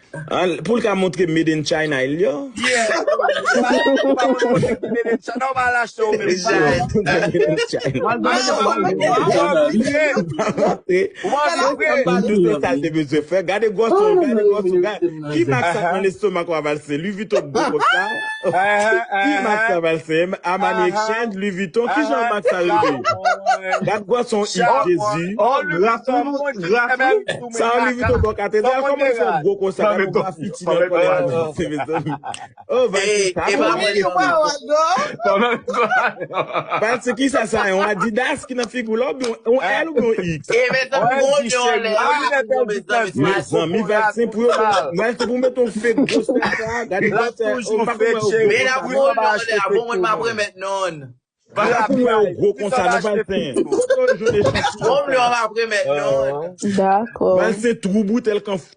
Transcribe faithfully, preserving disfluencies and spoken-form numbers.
An, pou l ka montre made in China, il yo. Yeah. Non, pa achte w menm. Mwen Tout se sa l te bezwen fè. Gade gwòs ou, gade gwòs ou. Gade. Ki mak sa nan lestomak w a Valse? Louis Vuitton gwo konsa. Ki mak sa Valse? Armani Exchange, Louis Vuitton, ki jan mak sa rele? Gade gwòs ou, Yves Jésus. Oh, grafou, grafou. Sa yon Louis Vuitton bò katedral, kòman l fè gwo konsa? Gade yon bwa fiti nan kò Valse, mezanmi. Oh, Valse, sa Ou bon. gen yon pawòl, non? Valse, ki sa sa, yon Adidas ki nan figi w la, oubyen yon L oubyen yon X? E mezanmi, bon yon lè. Mezanmi, Valse, pou yo, Valse, pou mete yon fake gwo sa, gade gwòs ou, pa kouman yo gwo konsa. Medam, bon yon lè, bon mwen m ap remèt non. Gade pou mwen yo gwo konsa, non, Valse. Kote yo jwenn echantyon Bon mwen m ap remèt non. Dakò. Valse, twou boutèl kan